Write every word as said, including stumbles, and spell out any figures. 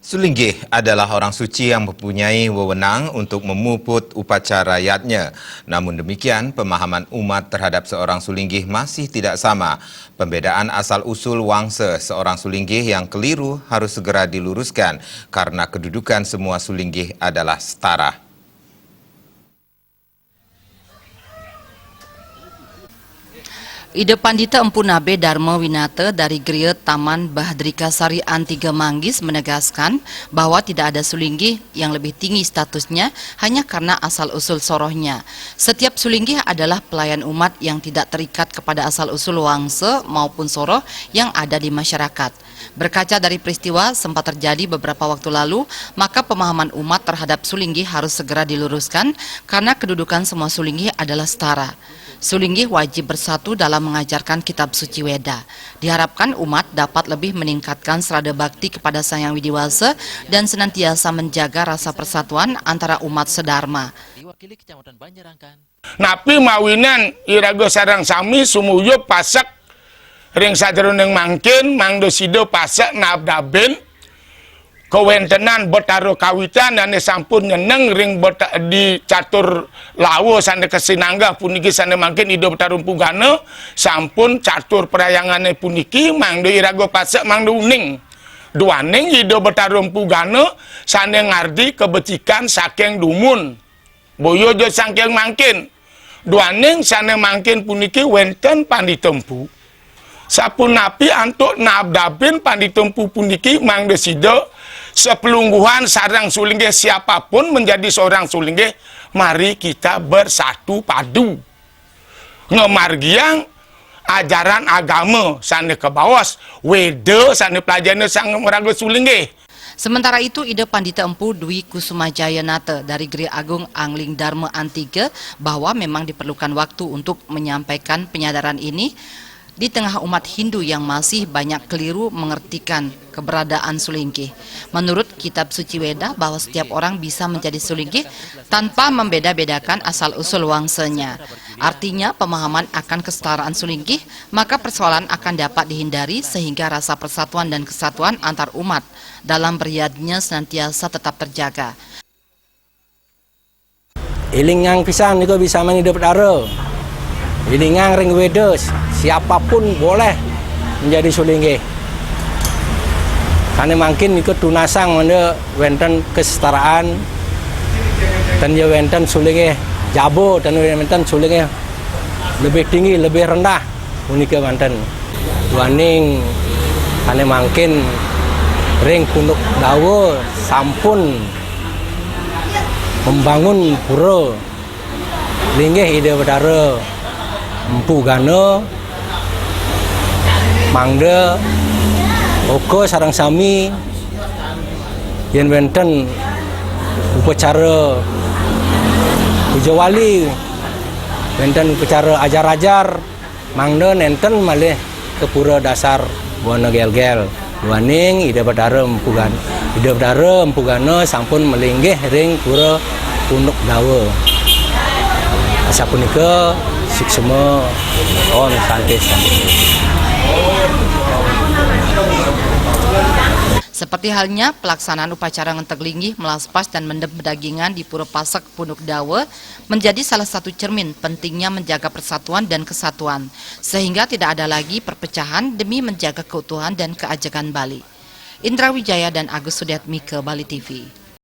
Sulinggih adalah orang suci yang mempunyai wewenang untuk memuput upacara yadnya. Namun demikian, pemahaman umat terhadap seorang sulinggih masih tidak sama. Pembedaan asal-usul wangsa seorang sulinggih yang keliru harus segera diluruskan karena kedudukan semua sulinggih adalah setara. Ida Pandita Empu Nabe Dharma Winata dari Geria Taman Bahdrika Sari Antiga Manggis menegaskan bahwa tidak ada sulinggih yang lebih tinggi statusnya hanya karena asal-usul sorohnya. Setiap sulinggih adalah pelayan umat yang tidak terikat kepada asal-usul wangsa maupun soroh yang ada di masyarakat. Berkaca dari peristiwa sempat terjadi beberapa waktu lalu, maka pemahaman umat terhadap sulinggih harus segera diluruskan karena kedudukan semua sulinggih adalah setara. Sulinggih wajib bersatu dalam mengajarkan kitab suci Weda. Diharapkan umat dapat lebih meningkatkan serada bakti kepada Sang Yang Widiwasa dan senantiasa menjaga rasa persatuan antara umat sedharma. Diwakili Kecamatan Banjarangkan. Napi mawinan iraga sareng sami sumuyub pasek ring sajeroning mangkin, mangda sida pasek nabdabin kawentenan Betara Kawitan ane sampun nyeneng ring beta-, di catur lawa sane kasinanggah puniki, sane mangkin Ida Betara Empu Gana sampun catur prayangane puniki, mangda iraga pasek mangda uning. Duaning Ida Betara Empu Gana sane ngardi kabecikan saking dumun. Boya ja saking mangkin. Duaning sane mangkin puniki wenten Pandita Empu. Sapunapi antuk nabdabin Pandita Empu puniki, mangda sida sapalungguhan sareng sulinggih, siapapun menjadi seorang sulinggih, mari kita bersatu padu. Ngamargiang ajaran agama sane kabaos, Weda sane pelajana sang maraga sulinggih. Sementara itu, Ida Pandita Empu Dwi Kusuma Jayanata dari Geria Agung Angling Dharma Antiga bahwa memang diperlukan waktu untuk menyampaikan penyadaran ini di tengah umat Hindu yang masih banyak keliru mengertikan keberadaan sulinggih. Menurut kitab suci Weda bahwa setiap orang bisa menjadi sulinggih tanpa membeda-bedakan asal-usul wangsanya. Artinya, pemahaman akan kesetaraan sulinggih, maka persoalan akan dapat dihindari sehingga rasa persatuan dan kesatuan antar umat dalam beryadnya senantiasa tetap terjaga. Elingang pisan nika bisa mani Ida Betara. Elingang ring Weda, siapapun boleh menjadi sulinggih. Sane mangkin nika tunasang mangda wenten kesetaraan, ten ya wenten sulinggih jaba, ten ya wenten sulinggih lebih tinggi, lebih rendah, punika manten. Duaning sane mangkin ring Punduk Dawa sampun membangun pura linggih Ida Betara Empu Gana, mangda oka sareng sami yen wenten upacara puja wali, wenten upacara ajar-ajar, mangda nenten malih ka pura dasar Wana Gelgel. Duaning Ida Betara Empu Gan-, Ida Betara Empu Gana sampun malinggih ring pura Punduk Dawa. Asapunika suksma. Om Santi, Santi. Seperti halnya pelaksanaan upacara ngenteg linggih, melaspas, dan mendem pedagingan di Pura Pasek Punduk Dawa menjadi salah satu cermin pentingnya menjaga persatuan dan kesatuan, sehingga tidak ada lagi perpecahan demi menjaga keutuhan dan keajegan Bali. Indra Wijaya dan Agus Sudiatmika, Bali T V.